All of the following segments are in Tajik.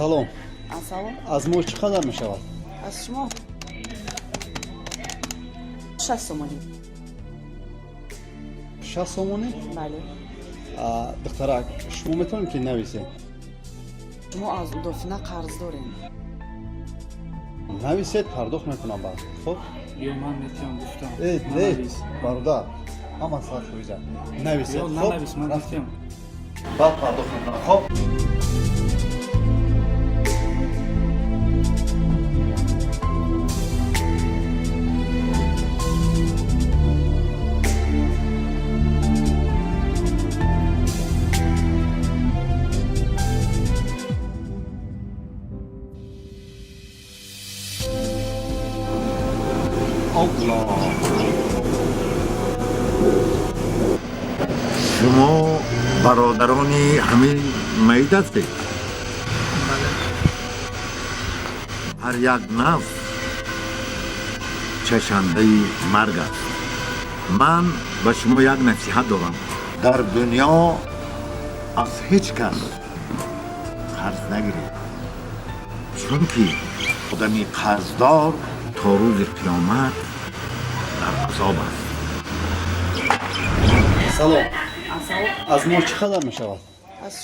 Салом. Салом. Аз мо чӣ қадар мешавад? Аз шумо 60 сомонӣ. 60 сомонӣ? Бале. Духтарак, шумо метавонед, ки нависед. Шумо аз Дофина қарз дорем. Нависед, пардохт мекунам баъд, хоб? Ё ман метиҳам, гуфтам. Э, не. Нанавис. Бародар, ҳама 100%. Нависед. Ё хоб? нанавис, ман Рафтем. метиҳам. Баъд пардохт мекунам, хоб? Аллоҳ! Шумо бародарони ҳамин маит ҳастед? Ҳар як нафс чашандаи марг аст. Ман ба шумо як насиҳат дорам: дар дунё аз ҳеҷ кас қарз нагиред, чунки одами қарздор то рӯзи қиёмат дар азоб аст. Салом. Салом. Аз мо чӣ қадар мешавад? Аз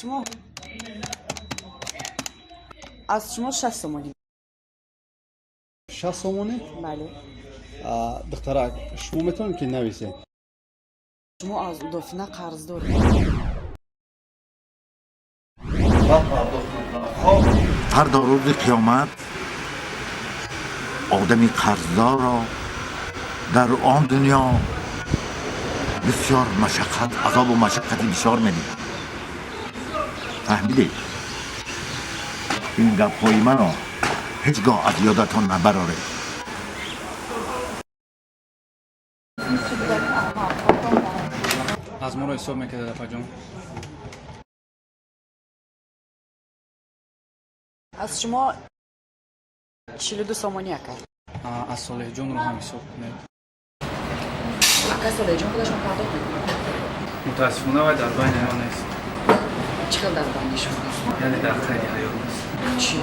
шумо 60 сомонӣ. 60 сомонӣ? Бале. Духтарак, шумо метавонед, ки нависед. Шумо аз Дофина қарз дорем. Баъд пардохт мекунам, хоб? Фардо рӯзи қиёмат одами қарздорро дар он дунё бисёр машаққат, азобу машаққати бисёр медиҳад. Фаҳмидед? Ин гапҳои маро ҳеҷ гоҳ аз ёдатон набароред. Аз моро ҳисоб мекардад, апаҷон. Аз шумо 42 сомонӣ, ака. Аз Солеҳҷонро ҳам ҳисоб кунед. Ака, Солеҳҷон худашон пардохт мекунад. Мутаассифона, вай дар байни мо нест. Чӣ хел дар байни шумо нест? Яъне дар қайди ҳаёт нест. Чӣ?